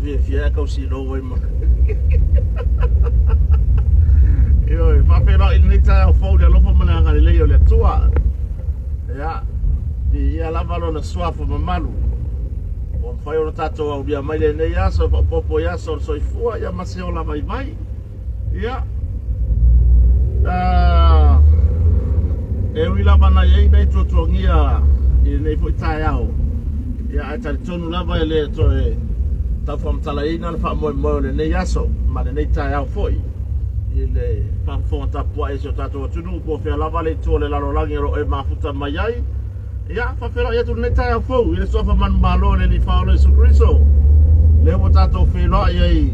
fiafia ai tausi lou ai ma Ioe, faafeiloai i lenei taeao fou i le alofa ma le agalelei o le Atua. Ia, viia lava lona suafa mamalu. Ua mafai ona tatou aulia mai lenei aso e faaopoopo i aso o le soifua ia ma se ola vaivai. Ia, e ui lava na i ai nai tuatuagia i lenei foi taeao, ia ae talitonu lava e le toe tau faamatalaina le faamoemoe o lenei aso ma lenei taeao foi i le faafofoga tapuai a si o tatou atunuu po o fea lava le itu o le lalolagi o lo o e mafuta mai ai. Ia, faafeiloai atu lenei taeao fou i le suafa manumalo o le Alii Faaola Iesu Keriso. Lea ua tatou feiloai ai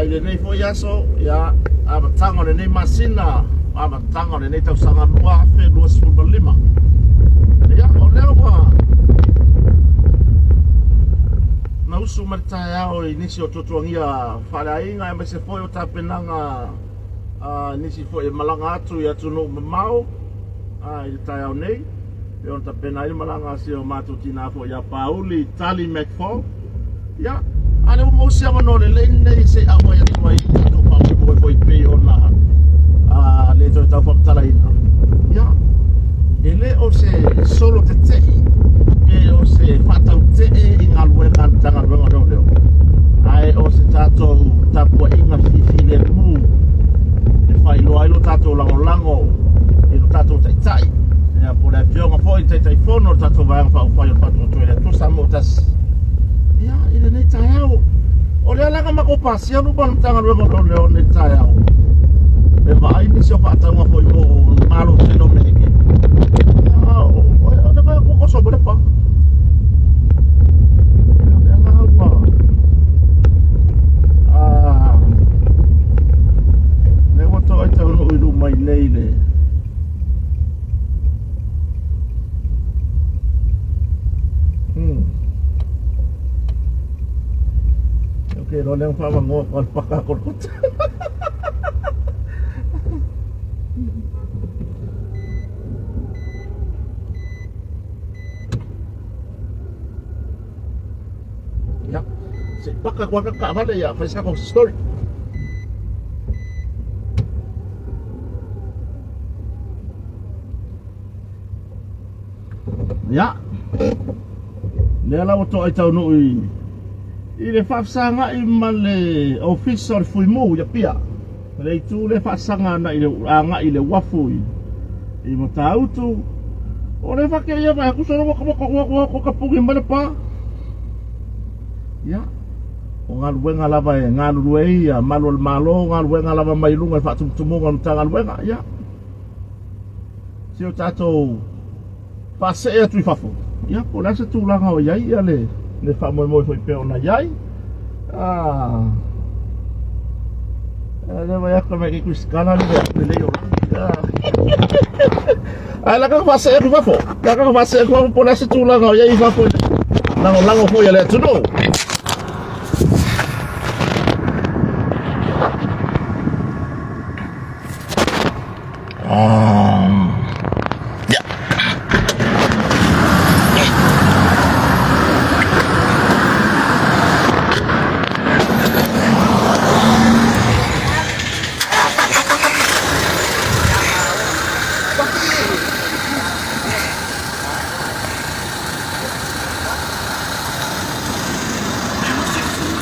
i lenei foi aso, ia, amataga o lenei masina, amataga o lenei tausaga 2025. Ia, o lea ua na usu mai le taeao i nisi o tuatuagia faaleaiga aemaise foi o tapenaga a nisi foi e malaga atu i atunuu mamao i le taeao nei e ona tapena ai le malaga a si o matou tinā foi ia Pauli Tali McFall. Ia, a lea ua maua se avanoa lelei lenei se i auai atu ai i tatou faamoemoe foi pei ona le toe tau faamatalaina. Ia, e le o se solo tetei pe o se faatautee i galuega a le Matagaluega o Leoleo, ae o se tatou tapuaiga fifilemu e faailoa ai lo tatou lagolago i lo tatou taitai, ia, po o le afioga foi i le Taitaifono o le tatou Vaega Faaupufai o le Faatuatua i le Atua Samoa Tasi. Ia, i lenei taeao, o lea la na matou pasia luma o le Matagaluega o Leoleo i lenei taeao, e vaai nisi o faatauga foi mo malo tele o meleke. Ia, o le vaega ua oso mai le pa. Ia, o lea la ua lea ua toai taunuu i luma i nei le Ok, loa lea whamangoa ko le paka ko le Ya. Se paka kwa ka vale ya, fai sa ko story. Ia, lea la ua toai taunuu i, i le faafesagai ma le ofisa o le Fuimu i Apia. Le itu lea faasaga agai i le, agai i le uafu i, i Matautu. O le fake ia vai atu solo waka waka waka waka waka pugi mai le pa. Ia, o galuega lava e galulue ai ia malu o le Malo, galuega lava mai luga i faatumutumuga o le Matagaluega. Ia, si o tatou faasee atu i fafo, ia po o le a se tulaga o i ai ia le, le faamoemoe foi pei ona i ai. Ah, le vai atu mai ke kuisikala le lelei o Ae la ka faasee atu i fafo. La ka faasee atu i fafo po o le a se tulaga o i ai i fafo i lagolago foi a le atunuu. Yeah.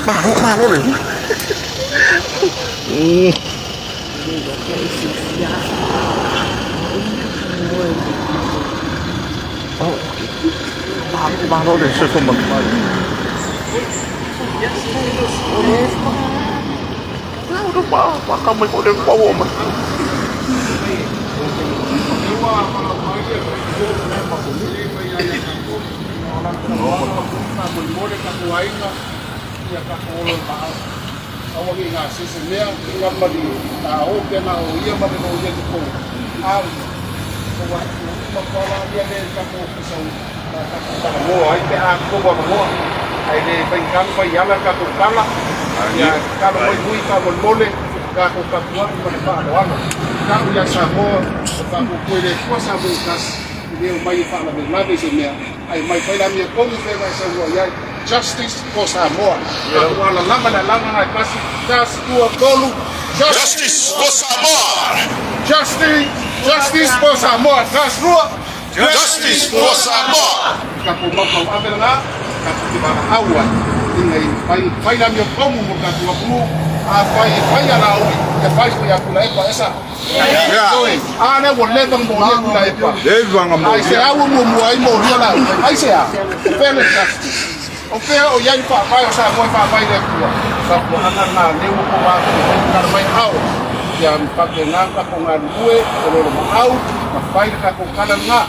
Malo, malo le. Malo le soifua manuia. Aua ne i gase se mea, i nga malie, na o pe na o ia ma le loia i te pou. Au, ko wa ko uma ko ala ia le ka ko ofisa u na ka ko talanoa ai pe a ko avanoa. Ae le faigata fai ala ka tou tala, ia tatalo mai hui faamolemole ka kou tapuai ma le faaaloalo. Tau ia Samoa, o faapuapua i le Atua Samoa i tasi, e le omai e faalavelave i se mea, ae omai fai le amiotonu pe na e saunoa i ai. Justice for Samoa. Tatou alalama le alaga na e tasi, tasi, tua, tolu. Justice for Samoa! Justice, justice for Samoa. Tasi, lua. Justice for Samoa! Tatou maumau ave lena, tatou te valaau ai ina ia fai, fai le amiotonu mo le tatou atunuu. Afai e fai a Laauli, e fai foi ia Tuilaepa, e sao? Ioe. A lea ua leva ona molia Tuilaepa. Leva ona Ai se molia. a ua muamua ai molia Laauli? Ai se a? O fea le justice? O fea o i ai le faavae o Samoa e faavae i le Atua? Tapuaaga lena lea ua tou afifio tala mai ao ia faapena ona tatou galulue o lolomaau ma fai le tatou tala lena.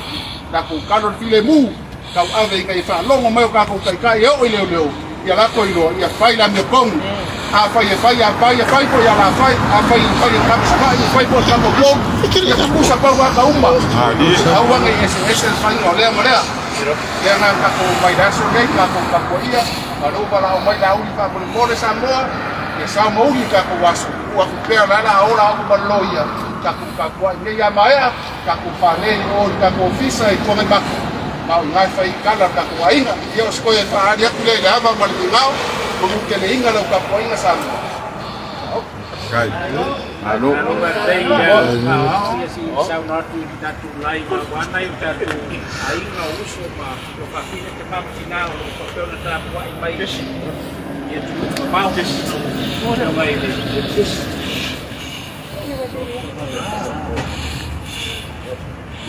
Tatou talo le filemu, tauave ina ia faalogo mai o tatou taitai e oo i leoleo, ia latou iloa ia fai le amiotonu. Afai e fai ia Pai, e fai foi ia Lafai, afai e fai e tama Savaii, e fai foi e tama Upolu, ia tutusa pau ata uma. Aua ne i eseese le faiga o lea ma lea. Lea na tatou omai i le aso lenei, tatou tapuaia, ma lea ua valaau mai Laauli faamolemole Samoa, ia sao ma uli le tatou aso, tuu atu pea o le a la ola au ma le loia, tatou tapuai nei a maea, Tatou fale i o i le tatou ofisa i Tuanaimato, ma o i ina e fai ai tala a le tatou aiga. Ia o se toe faaali atu lea i le ava ma le migao, manu teleiga lau tapuaiga Samoa. Malo.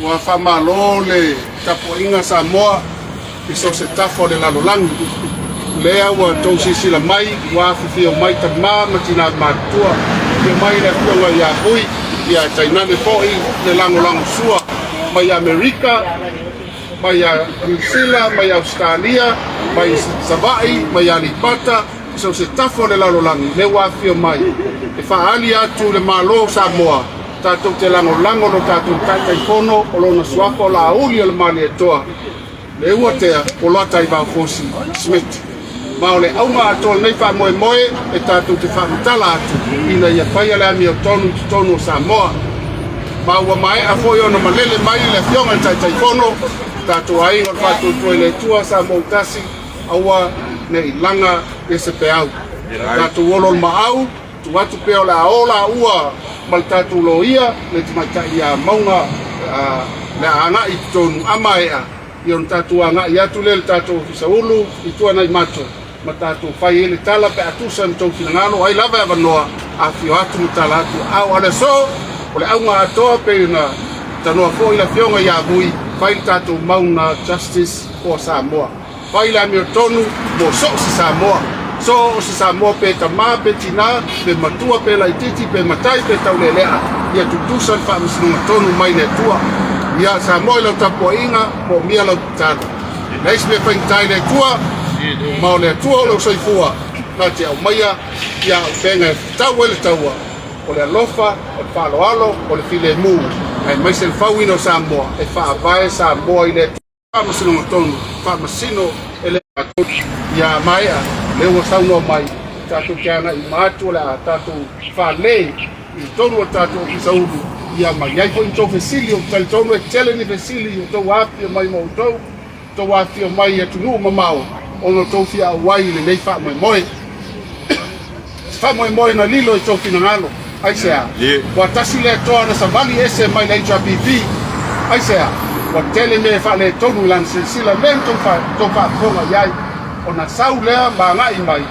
Ua faamalo le tapuaiga Samoa i so o se tafa o le lalolagi. Lea ua outou silasila mai, ua afifio mai tama ma tina matutua, afio mai le afioga ia Vui, ia tainane foi le lagolagosua mai Amerika, mai Niu Sila, mai Ausetalia, mai Savaii, mai Aleipata, So se tafa o le lalolagi lea ua afifio mai e faaali atu le Malo o Samoa tatou te lagolago lo tatou Taitaifono o lona suafa o Laauli o le Malietoa le Uatea Poloata Ivaofosi Smith. Ma o le auga atoa o lenei faamoemoe e tatou te faamatala atu ina ia faia le amiotonu i totonu o Samoa. Ma ua maea foi ona malele mai le Afioga i le Taitaifono, tatou aiga o le Faatuatua i le Atua Samoa ua Tasi, Aua ne i laga e se peau. Tatou olo le maau, tuu atu pea o le a ola ua ma le tatou loia le tamaitai ia Mauga le a agai i totonu a maea ia ona tatou agai atu lea i le tatou Ofisa Ulu i Tuanaimato ma tatou fai ai le tala pe a tusa ma tou finagalo ai lava e avanoa afifio atu ma tala atu a o le aso o le auga atoa pei ona tanoa foi le afioga ia Vui fai le tatou mauna Justice for Samoa. Fai le amiotonu mo so o se Samoa. So o se Samoa pe tama pe tina, pe matua pe laititi, pe matai pe taulealea, ia tutusa le faamasinoga tonu mai le Atua. Ia Samoa i lau tapuaiga, moomia lau tatalo. Leai se mea faigata i le Atua, ma o le Atua o lou soifua na te aumaia ia auupega e fetau ai le taua, o le alofa, o le faaaloalo, o le filemu, aemaise le fauina o Samoa e faavae Samoa i le Atua. Faamasinoga tonu, faamasino e le ia maea, lea ua saunoa mai, tatou te agai uma atu o le a tatou fale i totonu o le tatou Ofisa Ulu, ia ma i ai foi ni tou fesili, ou te talitonu e tele ni fesili o tou afifio mai ma outou, tou afifio mai i atunuu mamao ona o tou fia auai i lenei faamoemoe. Faamoemoe na lilo i tou finagalo. Aisea? Ua tasi le Atoa na savali ese mai le HRPP. Aisea? Ua tele mea e faaletonu i lana silasila lea na tou faafofoga i ai. Ona sau lea ma agai mai,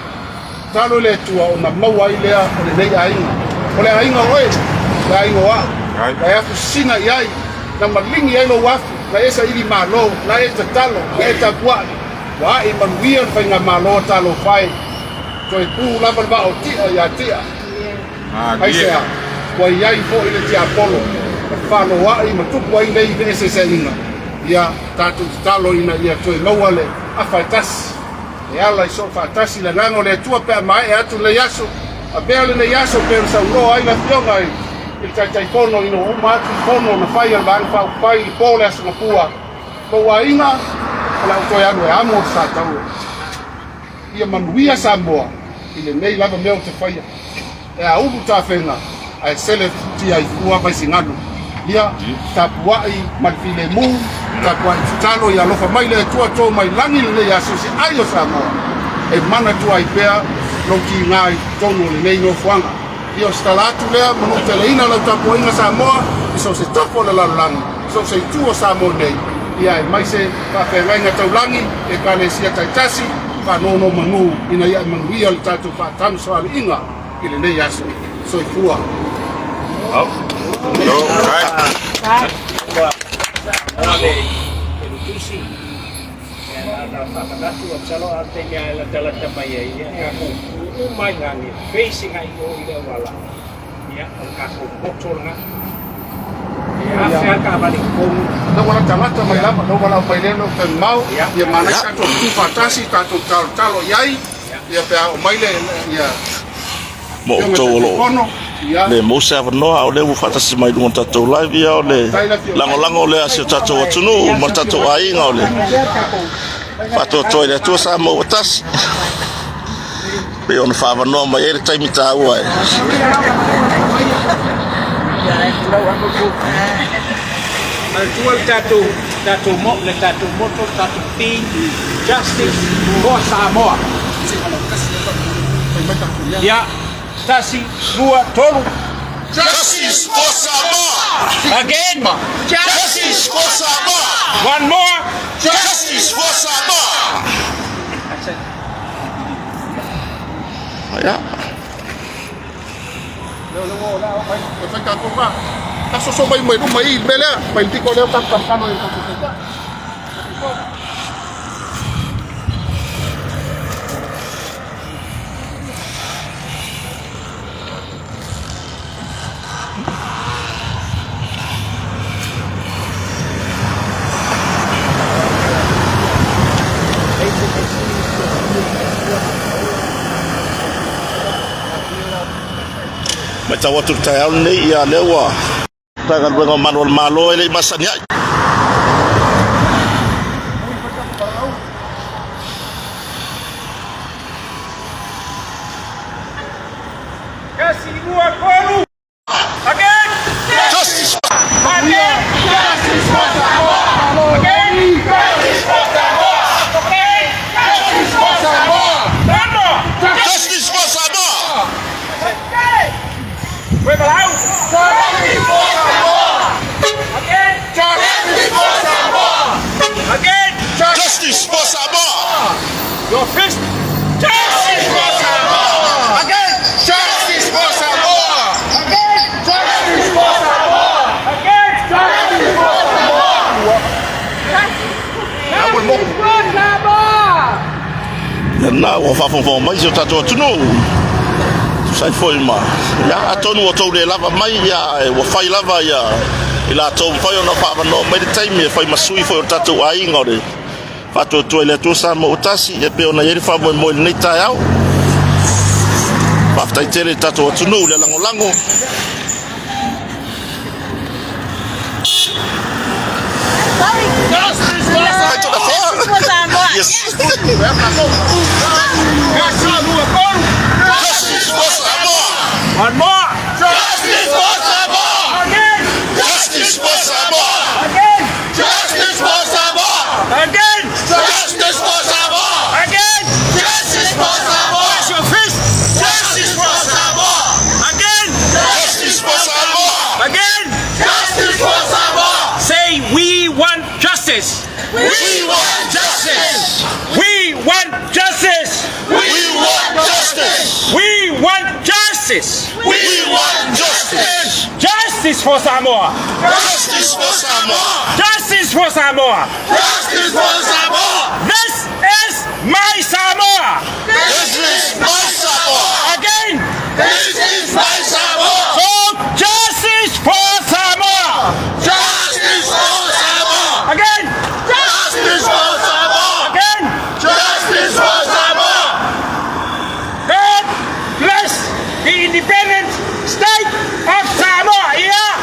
tatalo i le Atua ona maua ai lea o lenei aiga. O le aiga o oe, le aiga o au. Na e afusina i ai, na maligi ai lou afu, na e saili malo, na e tatalo, na e tapuai. Ua ae manuia le faigamalo a Talofa e. Toe pū lava le vaa o Tia iā Tia. Aisea? Ua i ai foi le tiapolo e faloai ma tupu ai nei feeseeseaiga. Ia tatou tatalo ina ia toe maua le afa e tasi, e ala i soo faatasi le agaga o le Atua pe a maea atu lenei aso. Avea lenei aso pei ona saunoa ai le Afioga i le Taitaifono ina ua uma atu le fono na fai a le Vaega Faaupufai i le po o le Aso Gafua, Lou aiga, o le a ou toe alu e amo le Sataua. Ia manuia Samoa i lenei lava mea ou te faia. E aulu tafega ae sele futia i fua Vaisigano. Ia tapuai ma le filemu. Tapuai tatalo ia alofa mai le Atua to mai lagi lenei aso i se ai o Samoa e manatua ai pea lou tiga i totonu o lenei nofoaga. Ia o se tala atu lea, manuteleina lau tapuaiga Samoa i so o se tafa o le lalolagi, i so o se itu o Samoa nei, ia aemaise faafeagaiga taulagi, Ekalesia taitasi, faanonomanu ina ia e manuia le tatou faatamasoaliiga i lenei aso. Soifua. Lau wala tagata mai lava, lau wala mai lea lau taimau, ia manai tatou tutu faatasi, tatou talotalo i ai, ia pe a oo mai le, ia, Mo outou o lo o le maua se avanoa, a o lea ua faatasi mai i luga o le tatou live, ia o le lagolago lea a si o tatou atunuu ma le tatou aiga o le faatoatoa i le Atua Samoa ua tasi. Pei ona faaavanoa mai ai le taimi taua e. Manatua le tatou tatou mo le tatou motto le tatou theme justice for Samoa. Ia, tasi, lua, tolu. Justice for Samoa! Again. Justice for Samoa! One more. Justice for Samoa! That's it. Ia. E fai tatou va. Ta soso mai mai luma i le mea lea, mai le piko lea o tatou talotalo i le tatou taitai. Matau atu i le taeao lenei, ia lea ua Matagaluega o Malu o le Malo e le i masani ai. Kasi lua tolu. Again. Justice. Again. Justice for Samoa. Again. Justice for Samoa. Again. Justice for Samoa. One more. Justice for Samoa. Wait, Palau. Justice for Samoa. Again. Justice for Samoa. Again. Justice for Samoa. Your fist. Justice for Samoa. Again. Justice for Samoa. Again. Justice for Samoa. Again. Justice for Samoa. Lena ua faafogafoga mai si o tatou atunuu. Tusa ai foi ma ia atonu ua tou le lava mai ia ae ua fai lava ia i latou mafai ona faaavanoa mai le taimi e fai ma sui foi o le tatou aiga o le faatuatua i le Atua Samoa ua tasi e pei ona i ai le faamoemoe i lenei taeao. Faafetai tele i le tatou atunuu i le lagolago. Yes. Justice for Samoa. One more. Justice for Samoa. Again. Justice for Samoa. Again. Justice for Samoa. Again. Justice for Samoa. Again. Justice for Samoa. Raise your fist. Justice for Samoa. Again. Justice for Samoa. Again. Justice for Samoa. Say we want justice. We want justice. We want justice. We want justice. We want justice. We want justice. Justice for Samoa. Justice for Samoa. Justice for Samoa. Justice for Samoa. This is my Samoa. This is my Samoa. Again. This is my Samoa. So justice for Samoa. Justice for Samoa. Again. Justice for Samoa. Again. Justice for Samoa. God bless the independent state of Samoa. Yeah.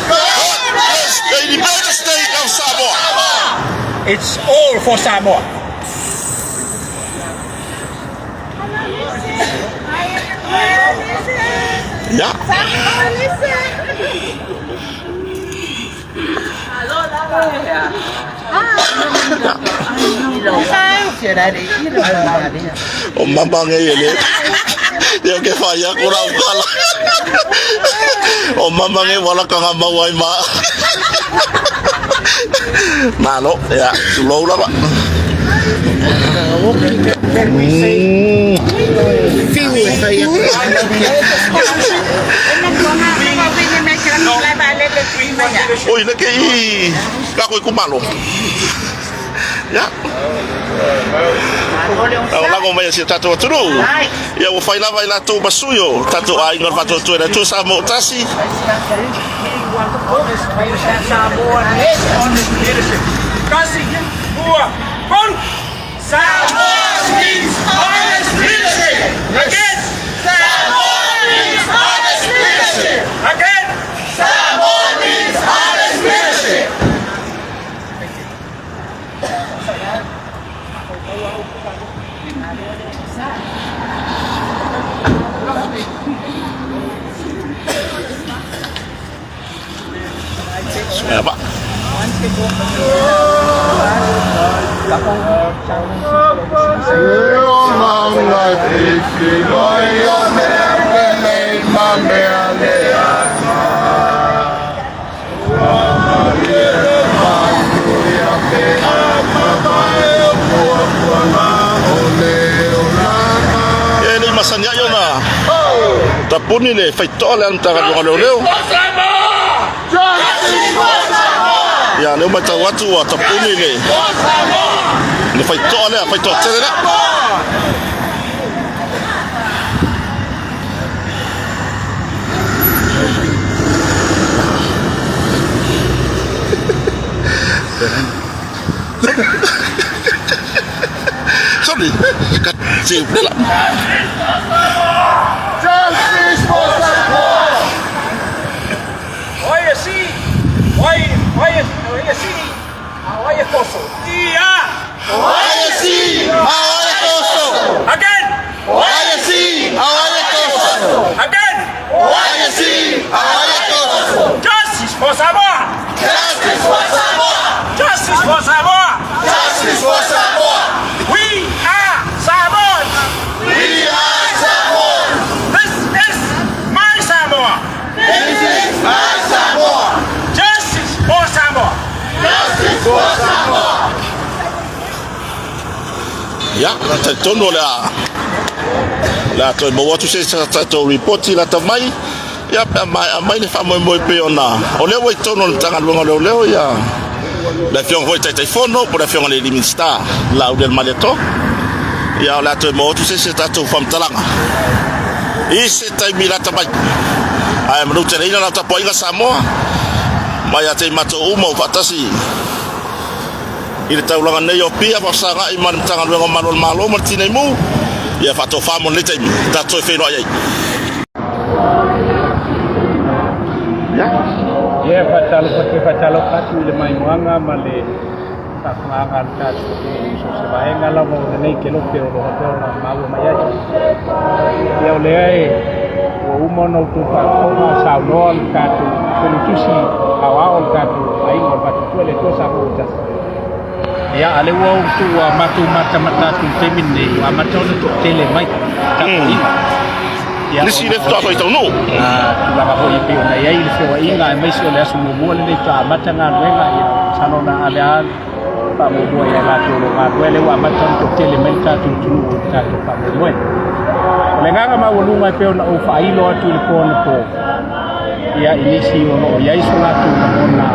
God bless the independent state of Samoa. It's all for Samoa. Ia. O mama ngei e le Ia ke whai aku rau kala. O mama ngei wala ka ngā mau ai ma. Malo, ia, tulou lava. Oi, le ke i ka koe kumalo. Ia. Lagolago mai e si o tatou atunuu. Ia ua fai lava i latou ma sui o tatou aiga o le Faatuatua i le Atua Samoa ua tasi. Ia ba. E le masani ai ona tapuni le faitoa le Matagaluega o Leoleo. Ia, lea ua matau atu ua tapuni le le faitoa lea, faitoa tele lea. Sorry, kat si la. Justice for Samoa! Justice for Samoa! Justice for Samoa! Justice for Samoa! We are Samoans! We are Samoans! This is my Samoa! This is my Samoa! Justice for Samoa! Justice for Samoa! Ia, talitonu o le a le a toe maua atu se tatou ripoti lata mai ia pe a maea mai le faamoemoe pei ona o lea ua i totonu o le Matagaluega o Leoleo ia le afioga foi Taitaifono po o le afioga i le Minisita Laaulialemalietoa ia o le a toe maua atu se isi tatou faamatalaga i se taimi lata mai. Ae manuteleina lau tapuaiga Samoa mai ia te i matou uma ua faatasi i le taulaga nei o Apia faafesagai ma le Matagaluega o Malu o le Malo ma le Tinei Mu, ia faatofa mo lenei taimi tatou toe feiloai ai. Ia faatalofa atu, faatalofa atu i le maimoaga ma le faafofogaaga a le tatou atunuu i so o se vaega lava o lenei kelope o lo o faapea ona maua mai ai. Ia o lea e ua uma ona outou faafofoga o saunoa le tatou Failautusi Aoao o le tatou Aiga o le Faatuatua i le Atua Samoa ua tasi. Ia, a lea ua outou ua matou matamata atu i le taimi lenei, ua amata ona toatele mai tapuaiga. Ia, Nisi le faatoa foi taunuu. Tulaga foi e pei ona i ai le feoaiga aemaise o le aso muamua lenei faatoa amata galuega, ia, masalo na ave lava faamuamua ia latou o lo o galulue, lea ua amata ona toatele mai le tatou atunuu i le tatou faamoemoe. O le agaga maualuga e pei ona ou faailo atu i le po anapo, ia i nisi o lo o i ai so latou lagona,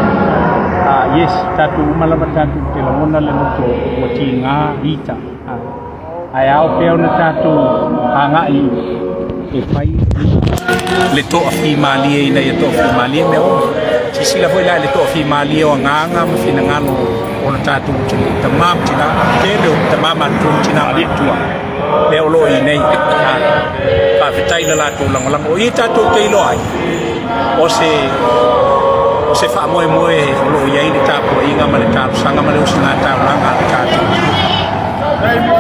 yes, tatou uma lava tatou te lagona le loto ua tiga ita, ae ao pea ona tatou agai e fai le toafimalie ina ia toafimalie mea uma. Silasila foi la i le toafimalie o agaga ma finagalo o le tatou atunuu, tama ma tina, tele o tama matutua ma tina matutua lea o lo o i nei. Faafetai i le latou lagolago. O i tatou te iloa ai, o se o se faamoemoe o lo o i ai le tapuaiga ma le talosaga ma le usuga taulaga a le tatou atunuu.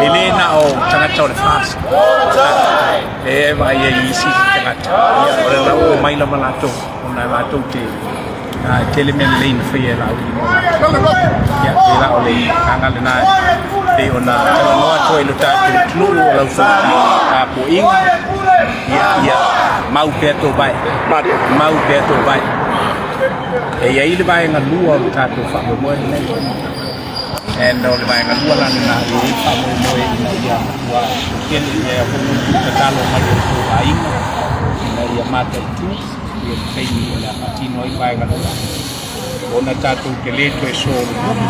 E le na o tagata o le FAST e vaai ai i isi tagata, ia, o le lau o mai lava latou ona latou te tele mea lelei na faia e Laauli mo latou. Ia, pei la o le agaga lena. Pei ona talanoa atu ai i lo tatou atunuu o lau tapuaiga, ia, ia mau pea tou vae, mau pea tou vae. E i ai le vaega lua o le tatou faamoemoe lenei. And o le vaega lua la lena e i ai le faamoemoe ina ia matua tele ia foi le tatalo mai o outou aiga ina ia mataitu ia le taimi o le a faatino ai le vaega lua. Ona tatou te le toe solomuli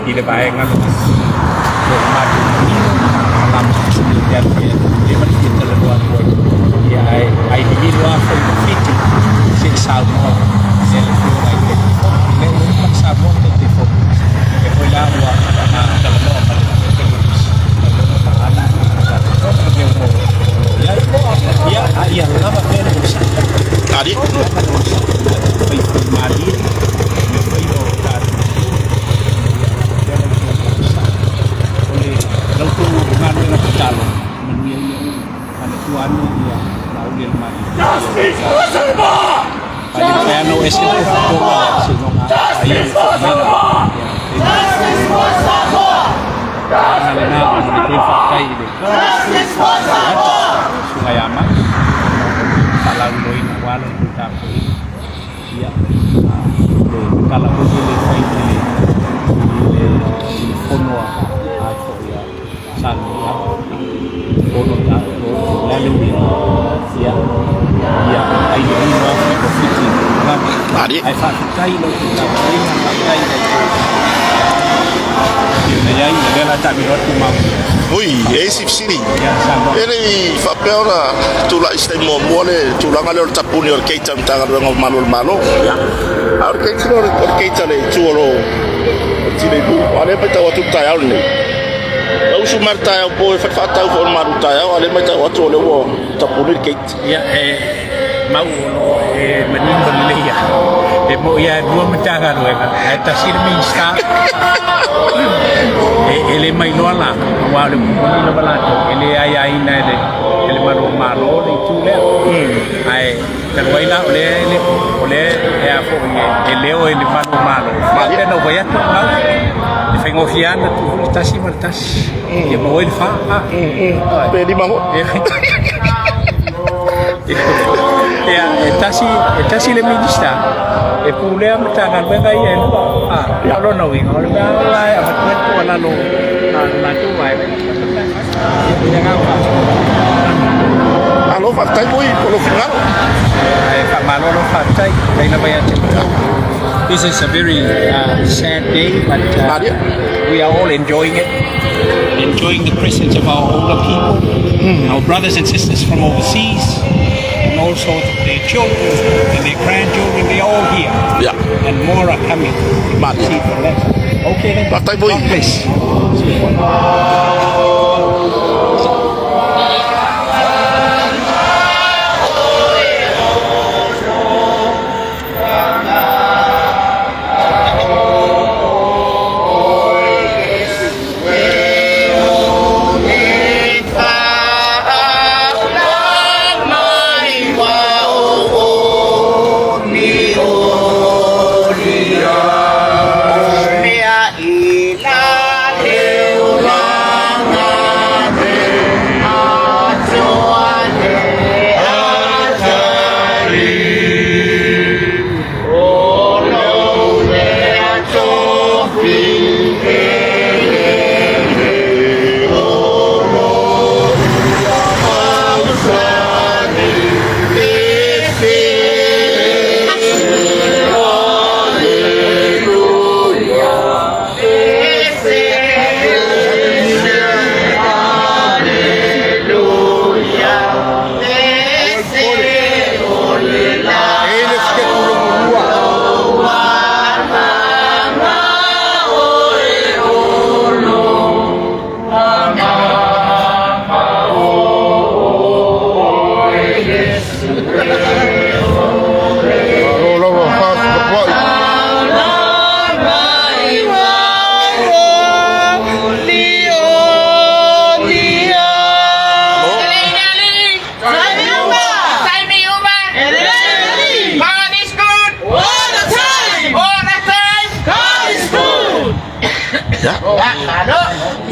i le vaega lena. O le matou manino, malamalama i te atu e leva le fia talanoa atu ai. Ia ae ai lililo lava foi ma Fiti se i saunoa i le Afioga i le Taitaifono. Le ua uma ona saunoa le Taitaifono, e foi la ua talanoa ma le Failupe ma le Taitaifono le mea o lo o i ai. Ia, a ia lava pea le onosai. Lava le onosai. Fai fai malie, le faiva o tatou ia lava pea la outou onosai. O le la outou galuega tatalo, manuia ai mea uma. Manatua ane ia Laauli e le Malie. Justice for Samoa! Ae le mafai lava ona o ese le tofotoga seiloga a ia le foi mai la. Justice for Samoa! Ana lena o le toe faafetai i le Justice for Samoa! Susuga ia Mai ona o le faalauiloaina aua le tou tapuaiga. Ia, le tala foi lele e fai i le i le i le fono a foi a Samoa. Fono ta o le le uiga. Ia, ia ai le lino a foi fiti Malie. Ai faafetai i lau tapuaiga, faafetai i lau Ia na iai, lea la taamilo atu mau. Ui, e isi fesili. Ia, Samoa. E le i faapea ona tulai se taimi muamua le tulaga lea o le tapuni o le keita o le Matagaluega o Malu o le Malo. A o le keita lea o le keita le itu o lo o le Tinei Mu. A o lea e matau atu i le taeao lenei. Na usu mai le taeao po e fai faatau foi o le malu taeao, a o lea e matau atu o lea ua tapuni le keita. Ia, e mau o lo o e manino lelei lava. E moni lava e lua Matagaluega, ae tasi le Minisita. E le mailoa la, aua o le upu moni lava latou, e le aiaina e le, e le malu o Malo le itu lea. Ae talu ai la, o lea e le, o lea e a foi e leo e le malu o Malo, faapea na ou fai atu, mau, e faigofie lava ona tuu foi le tasi ma le tasi, ia maua ai le fa. Pe lima foi. Ia, e tasi le Minista e pulea Matagaluega ia e lua. A, o lona uiga, o le mea lava la e avatu ai le tuualalo a le latou vaega, ia, i le agaga faafetai. Malo faafetai moi mo lou finagalo. Ae faamalo lava faafetai. Faafetai lava ia te outou. This is a very sad day, but we are all enjoying it. Enjoying the presence of our older people, our brothers and sisters from overseas, and also their children and their grandchildren. They're all here. And more are coming. Malie. See from that. Okay then. Faafetai moi. God bless.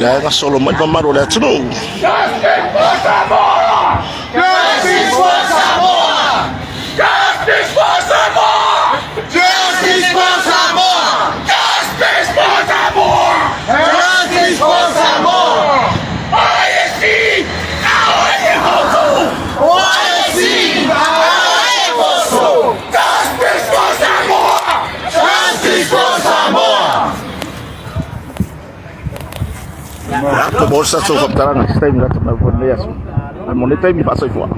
Lea e gasolo mai le mamalu o le atunuu. Justice for Samoa! Justice for Samoa! Justice for Samoa! Justice for Samoa! Justice for Samoa! Justice for Samoa! ISC! Justice for Samoa! Justice for Samoa! Ia, toe maua se tatou faamatalaga i se taimi lata mai foi i lenei aso. Ae mo lenei taimi, faasoifua.